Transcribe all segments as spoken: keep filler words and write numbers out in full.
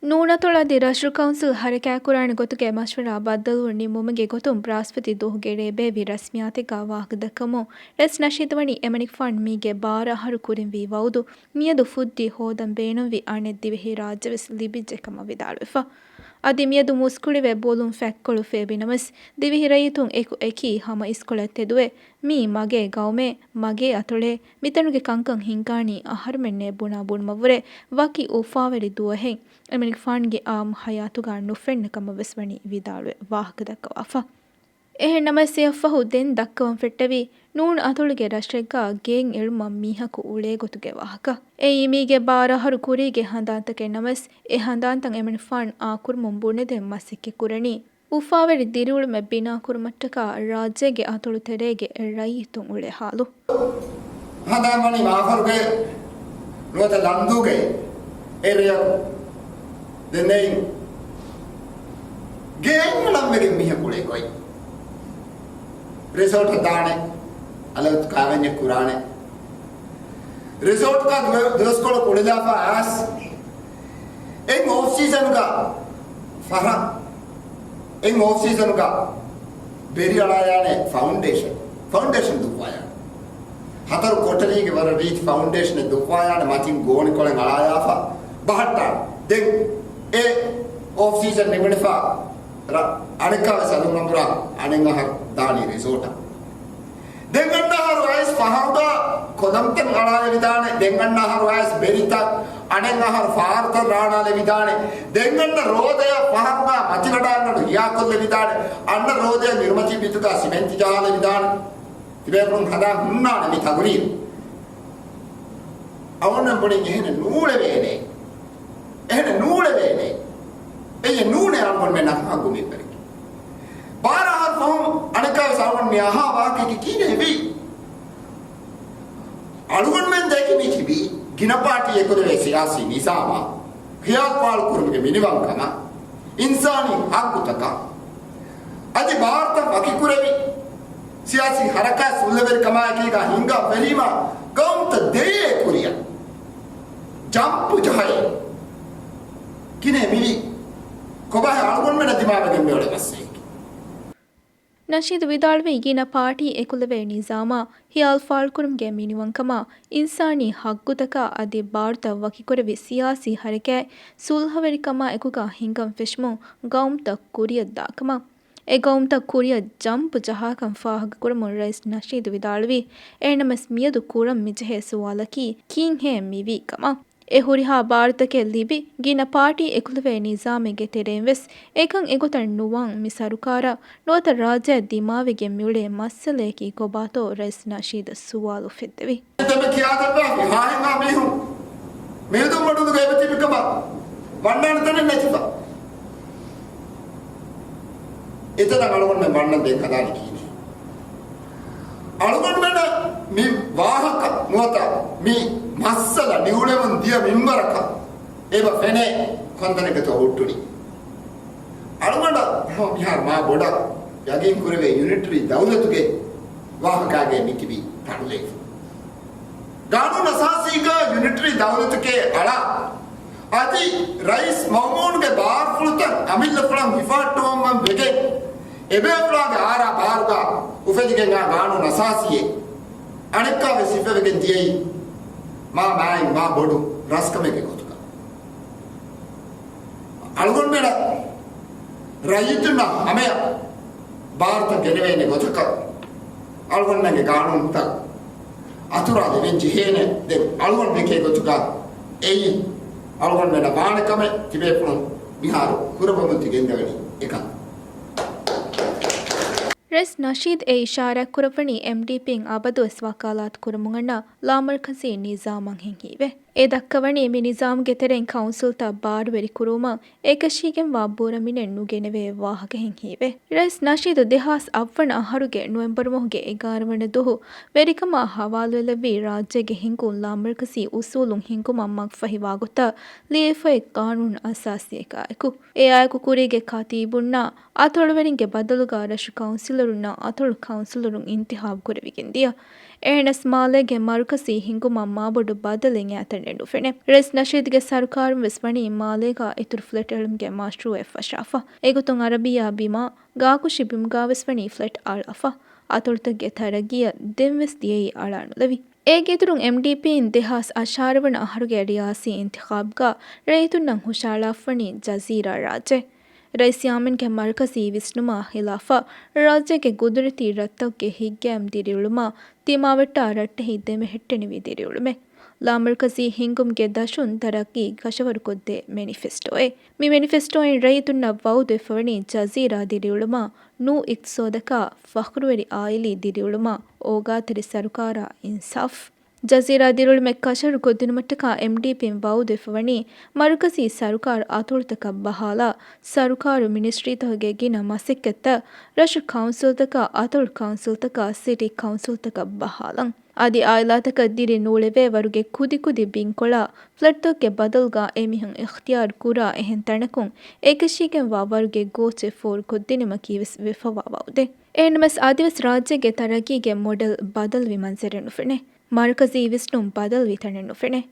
ނޫނަތޮޅަށް އަދި ރަށު ކައުންސިލް ހަރަކާތްކުރާނެ ގޮތުގެ މަޝްވަރާ ބައްދަލުވުން ނިންމުމުގެ ގޮތުން ބްރާސްފަތި ދުވަހުގެ ރޭ ބޭއްވި ރަސްމިއްޔާތެއްގަ ވާހަކަ ދައްކަމުން ރައީސް ނަޝީދު ވަނީ އެމަނިކުފާނު މީގެ ބާރަ އަހަރު ކުރިންވީ ވައުދު މިއަދު ފުއްދީ ހޯދަން ބޭނުންވި އަނެއް ދިވެހި ރާއްޖެވެސް ލިބިއްޖެ ކަމަށް ވިދާޅުވެފަ. އަދި މިއަދު މުސްކުޅިވެ ބޮލުން ފަތްކޮޅު ފޭބި ނަމަސް، ދިވެހި ރައްޔިތުން އެކު އެކީ ހަމަ އިސްކޮޅަށް ތެދުވެ، މީ މަގޭ ގައުމޭ، މަގޭ އަތޮޅޭ، މިތަނުގެ ކަންކަން ހިންގާނީ އަހަރުމެންނޭ ބުނާ ބުނުމަށްވުރެ ވަކި އުފާވެރި ދުވަހެއް އެމަނިކުފާނުގެ އާއްމު ހަޔާތުގަ ނުފެންނަ ކަމަށް ވެސް ވަނީ ވިދާޅުވެ ވާހަކަ ދައްކަވާފަ. އެހެން ނަމަވެސް އެއަށްފަހު ދެން ދައްކަވަން ފެއްޓެވީ، ނޫން އަތޮޅުގެ ރަށެއްގަ ގެއިން އެޅުމަށް މީހަކު އުޅޭ ގޮތުގެ ވާހަކަ. އެއީ މީގެ ބާރަ އަހަރު ކުރީގެ ހަނދާންތަކެއް ނަމަވެސް، އެ ހަނދާންތައް އެމަނިކުފާނު އާކުރުމުން ބުނެދޭން މަސައްކަތް ކުރަނީ، އުފާވެރި ދިރިއުޅުމެއް ބިނާކުރުމަށްޓަކާ ރާއްޖޭގެ އަތޮޅު ތެރޭގެ ރައްޔިތުން އުޅޭ ހާލު. ހަނދާންވަނީ މާފަރުގެ ނުވަތަ ލަންދޫގެ އެރެއަށް ދެންނެވި ގެއިން އަޅަންވެގެން މީހަކު އުޅޭ ގޮތް. ރިސޯޓަށް ދާނެ، އަލަށް ކާވެންޏެއް ކުރާނެ. ރިސޯޓްގަ ދުވެ-، ދުވަސްކޮޅު ކުޅެލާފަ އައިސް އެން އޮފް ސީޒަންގަ ފަހަ، އެން އޮފް ސީޒަންގަ ބެރި އަޅާޔާނެ ފައުންޑޭޝަން، ފައުންޑޭޝަން ދުއްވާޔާނެ. ހަތަރު ކޮޓަރީގެ ވަރަށް ރީތި ފައުންޑޭޝަނެއް ދުއްވާޔާނެ މަތިން ގޯނިކޮޅެއް އަޅާޔާފަ ބަހައްޓާނެ. ދެން އެ އޮފް ސީޒަން ނިމުނެފަ ރަ-، އަނެއްކާވެސް އަލުން އަނބުރާ އަނެއް އަހަރު ދާނީ ރިސޯޓަށް. ދެން އަންނަ އަހަރު އައިސް ފަހަރުގަ ކޮލަމްތައް އަޅާލެވިދާނެ. ދެން އަންނަ އަހަރު އައިސް ބެރިތައް، އަނެއް އަހަރު ފާރުތައް ރާނާލެވިދާނެ. ދެން އަންނަ ރޯދަޔަށް ފަހަރުގަ މަތިގަޑާންގަނޑު ހިޔާކޮށްލެވިދާނެ. އަންނަ ރޯދަޔަށް ނިރުމަތީ ބިތުގަ ސިމެންތި ޖަހާލެވިދާނެ. ތިބޭފުޅުން ހަނދާން ހުންނާނެ މި ތަގުރީރު. އަވަންނަން ބުނިން އެހެނެއް ނޫޅެވޭނެ. އެހެނެއް ނޫޅެވޭނެ. އެއެއް ނޫނޭ އަޅުގަނޑުމެންނަށް ހައްގު މިންވަރެއްގެ. ބާރަ އަހަރު ފަހުން އަނެއްކާވެސް އަޅުގަނޑު މި އަހާ ވާހަކައަކީ ކިހިނެއް ވީ؟ އަޅުގަނޑުމެން ދެކި މި ތިބީ ގިނަ ޕާޓީ އެކުލެވޭ ސިޔާސީ ނިޒާމާ، ޚިޔާލުފާޅުކުރުމުގެ މިނިވަންކަމާ، އިންސާނީ ހައްގުތަކާ، އަދި ބާރުތައް ވަކިކުރެވި، ސިޔާސީ ހަރަކާތް ސުލްހަވެރިކަމާއެކީގަ ހިންގާ ފެށީމާ ގައުމުތައް ދެއޭ ކުރިއަށް ޖަމްޕު ޖަހައޭ. ކިހިނެއް މިވީ؟ ކޮބާހޭ އަޅުގަނޑުމެންނަށް ދިމާވެގެން މިއުޅޭ މައްސަލައަކީ؟ ނަޝީދު ވިދާޅުވީ ގިނަ ޕާޓީ އެކުލެވޭ ނިޒާމާ، ޚިޔާލުފާޅުކުރުމުގެ މިނިވަންކަމާ، އިންސާނީ ހައްގުތަކާ އަދި ބާރުތައް ވަކިކުރެވި ސިޔާސީ ހަރަކާތް ސުލްހަވެރިކަމާ އެކުގަ ހިންގަން ފެށުމުން ގައުމުތައް ކުރިއަށް ދާކަމަށް. އެ ގައުމުތައް ކުރިއަށް ޖަމްޕު ޖަހާކަން ފާހަގަކުރަމުން ރައީސް ނަޝީދު ވިދާޅުވީ، އެހެންނަމަސް މިއަދު ކުރަން މިޖެހޭ ސުވާލަކީ ކީންހޭ މިވީ ކަމަށް. އެ ހުރިހާ ބާރުތަކެއް ލިބި، ގިނަ ޕާޓީ އެކުލެވޭ ނިޒާމެއްގެ ތެރެއިން ވެސް އެކަން އެގޮތަށް ނުވާން މި ސަރުކާރަށް ނުވަތަ ރާއްޖެއަށް ދިމާވެގެން މިއުޅޭ މައްސަލައަކީ ކޮބާތޯ ރައީސް ނަޝީދު ސުވާލު އުފެއްދެވި. ދެން ކިޔާދެއްވާފި ހާހެއްހާ މީހުން މިއުދުން މަޑުލުގަ އެބަތިބި ކަމަށް ވަންނާނެ ތަނެއް ނެތިފަ. އެތަނަށް އަޅުގަނޑުމެން ވަންނަން ދޭން ހަދާނީ ކިހިނެއް؟ އަޅުގަނޑުމެންނަށް މި ވާހަކަ ނުވަތަ މި މައްސަލަ ނިއުޅެމުން ދިޔަ މިންވަރަކަށް އެބަ ފެނޭ ކޮންތަނެއްގަތޯ ހުއްޓުނީ. އަޅުގަނޑަށް މިހާރު މާ ބޮޑަށް ޔަގީން ކުރެވޭ ޔުނިޓަރީ ދައުލަތުގެ ވާހަކާގައި މިތިބީ ތަނުލައިފު. ގާނޫނު އަސާސީގަ ޔުނިޓަރީ ދައުލަތުގެ އަޅާ އަދި ރައީސް މައުމޫނުގެ ބާރުފުޅުތައް އަމިއްލަފުޅަށް ހިފަހައްޓަވަންވަން ވެގެން، އެބޭފުޅާގެ އާރާ ބާރުގަ އުފެދިގެން އާ ގާނޫނު އަސާސީއެއް އަނެއްކާވެސް ހިފެވެގެން ދިޔައީ މާ މާތް މާ ބޮޑު ރަސްކަމެއްގެ ގޮތުގަ. އަޅުގަނޑުމެންނަށް ރައްޔިތުންނަށް ހަމަޔަށް ބާރުތައް ގެނެވޭނެ ގޮތަކަށް އަޅުގަނޑުމެންގެ ގާނޫނުތައް އަތުރާ ލެވެން ޖެހޭނެ. ދެން އަޅުގަނޑު ދެކޭ ގޮތުގަ އެއީ އަޅުގަނޑުމެންނަށް ވާނެ ކަމެއް. ތިބޭފުޅުން މިހާރު ކުރައްވަމުން ތި ގެންދަވަނީ އެކަން. ރައީސް ނަޝީދު އެ އިޝާރާތްކުރައްވަނީ އެމްޑީޕީން އަބަދުވެސް ވަކާލާތު ކުރަމުން އަންނަ ލާމަރުކަޒީ ނިޒާމަށް ހިންހީވެ. އެ ދައްކަވަނީ މި ނިޒާމުގެ ތެރެއިން ކައުންސިލްތައް ބާރުވެރި ކުރުވުމަށް އެކަށީގެންވާ ބުރަމިނެއް ނުގެނެވޭ ވާހަކަ ހިންހީވެ. ރައީސް ނަޝީދު ދެހާސް އަށްވަނަ އަހަރުގެ ނޮވެމްބަރު މަހުގެ އެގާރަ ވަނަ ދުވަހު ވެރިކަމާ ހަވާލުވެލެއްވީ ރާއްޖޭގެ ހިންގުން ލާމަރުކަޒީ އުސޫލުން ހިންގުމަށް މަގުފަހިވާ ގޮތަށް ލިޔެފައި ގާނޫނު އަސާސީއަކާއެކު. އެއާއެކު ކުރީގެ ކަތީބުންނާ އަތޮޅުވެރިންގެ ބަދަލުގަ ރަށު ކައުންސިލަރުންނާ އަތޮޅު ކައުންސިލަރުން އިންތިހާބު ކުރެވިގެން ދިޔަ. އެހެނަސް މާލޭގެ މަރުކަޒީ ހިނގުމަށް މާބޮޑު ބަދަލެއް އެތަނެއް ނުފެނޭ. ރައީސް ނަޝީދުގެ ސަރުކާރުން ވެސް ވަނީ މާލޭގަ އިތުރު ފްލެޓް އެޅުމުގެ މަޝްރޫއެއް ފަށާފަ. އެގޮތުން އަރަބިއްޔާ ބިމާ ގާކުށި ބިމުގަ ވެސް ވަނީ ފްލެޓް އަޅާފަ. އަތޮޅުތަކުގެ ތަރައްގީއަށް ދެން ވެސް ދިޔައީ އަޅާނުލެވި. އޭގެ އިތުރުން އެމްޑީޕީން ދެހާސް އަށާރަ ވަނަ އަހަރުގެ ރިޔާސީ އިންތިޚާބްގަ ރައްޔިތުންނަށް ހުށައަޅާފަވަނީ ޖަޒީރާ ރާއްޖެ. ރައީސް ޔާމީންގެ މަރުކަޒީ ވިސްނުމާ ޚިލާފަށް، ރާއްޖޭގެ ގުދުރަތީ ރަށްތަކުގެ ހިތްގައިމު ދިރިއުޅުމާ ތިމާވެއްޓާ ރައްޓެހި ދެމެހެއްޓެނިވި ދިރިއުޅުމެއް. ލާމަރުކަޒީ ހިންގުމުގެ ދަށުން ތަރައްގީ ކަށަވަރުކޮށްދޭ މެނިފެސްޓޯއެއް. މި މެނިފެސްޓޯއިން ރައްޔިތުންނަށް ވައުދުވެފަވަނީ ޖަޒީރާ ދިރިއުޅުމާ، ނޫ އިޤްތިޞާދަކާ، ފަޚުރުވެރި އާއިލީ ދިރިއުޅުމާ، އޯގާތެރި ސަރުކާރާ އިންސާފް. ޖަޒީރާ ދިރިއުޅުމެއް ކަށަވަރުކޮށްދިނުމަށްޓަކާ އެމްޑީޕީން ވައުދުވެފަވަނީ މަރުކަޒީ ސަރުކާރު އަތޮޅުތަކަށް ބަހާލާ، ސަރުކާރު މިނިސްޓްރީތަކުގެ ގިނަ މަސައްކަތްތައް ރަށު ކައުންސިލްތަކާ، އަތޮޅު ކައުންސިލްތަކާ، ސިޓީ ކައުންސިލްތަކަށް ބަހާލަން. އަދި އާއިލާތަކަށް ދިރި ނޫޅެވޭ ވަރުގެ ކުދިކުދި ބިންކޮޅާ، ފްލެޓްތަކުގެ ބަދަލުގަ އެމީހުން އިޚްތިޔާރު ކުރާ އެހެން ތަނަކުން އެކަށީގެންވާ ވަރުގެ ގޯޗެއް ފޯރުކޮށްދިނުމަކީ ވެސް ވެފަވާ ވައުދެއް. އެހެންނަމަވެސް، އަދިވެސް ރާއްޖޭގެ ތަރައްގީގެ މޮޑެލް ބަދަލުވި މަންޒަރެއް ނުފެނޭ. މަރުކަޒީ ވިސްނުން ބަދަލުވި ތަނެއް ނުފެނޭ.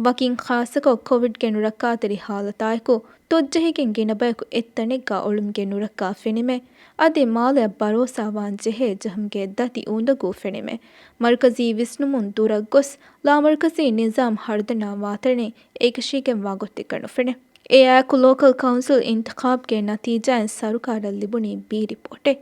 ވަކިން ޚާއްޞަކޮށް ކޮވިޑްގެ ނުރައްކާތެރި ހާލަތާއެކު، ތޮއްޖެހިގެން ގިނަ ބަޔަކު އެއްތަނެއްގަ އޮޅުމުގެ ނުރައްކާ ފެނިމޭ. އަދި މާލެއަށް ބަރޯސާވާން ޖެހޭ ޖަހުމުގެ ދަތި އުނދަގޫ ފެނިމޭ. މަރުކަޒީ ވިސްނުމުން ދުރަށް ގޮސް، ލާމަރުކަޒީ ނިޒާމް ހަރުދަނާ ވާތަނެއް އެކަށީގެންވާ ގޮތެއްގަ ނުފެނޭ. އެއާއެކު ލޯކަލް ކައުންސިލް އިންތިޚާބްގެ ނަތީޖާއިން ސަރުކާރަށް ލިބުނީ ބީ ރިޕޯޓެއް.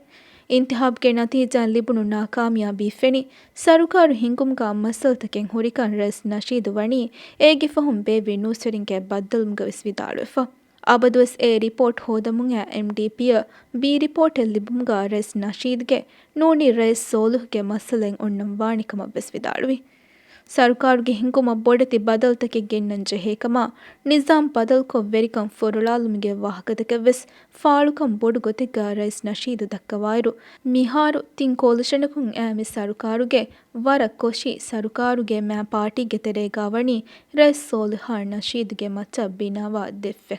އިންތިޚާބްގެ ނަތީޖާއިން ލިބުނު ނާކާމިޔާބީ ފެނި، ސަރުކާރު ހިންގުމުގަ މައްސަލަތަކެއް ހުރިކަން ރައީސް ނަޝީދު ވަނީ އޭގެ ފަހުން ބޭއްވި ނޫސްވެރިންގެ ބައްދަލުވުމުގަ ވެސް ވިދާޅުވެފަ. އަބަދުވެސް އެ ރިޕޯޓް ހޯދަމުން އެމްޑީޕީއަށް ބީ ރިޕޯޓެއް ލިބުމުގަ ރައީސް ނަޝީދުގެ ނޫނީ ރައީސް ސޯލިހުގެ މައްސަލައެއް އޮންނަން ވާނެ ކަމަށް ވެސް ވިދާޅުވި. ސަރުކާރުގެ ހިންގުމަށް ބޮޑެތި ބަދަލުތަކެއް ގެންނަން ޖެހޭ ކަމާ، ނިޒާމް ބަދަލުކޮށް ވެރިކަން ފޮރުޅާލުމުގެ ވާހަކަތަކަށް ވެސް ފާޅުކަން ބޮޑު ގޮތެއްގަ ރައީސް ނަޝީދު ދައްކަވާއިރު، މިހާރު ތިން ކޯލިޝަނަކުން އައިމި ސަރުކާރުގެ ވަރަށް ކޮށި ސަރުކާރުގެ މާ ޕާޓީގެ ތެރޭގަ ވަނީ ރައީސް ސޯލިހާ ނަޝީދުގެ މައްޗަށް ބިނާވާ ދެއްވެ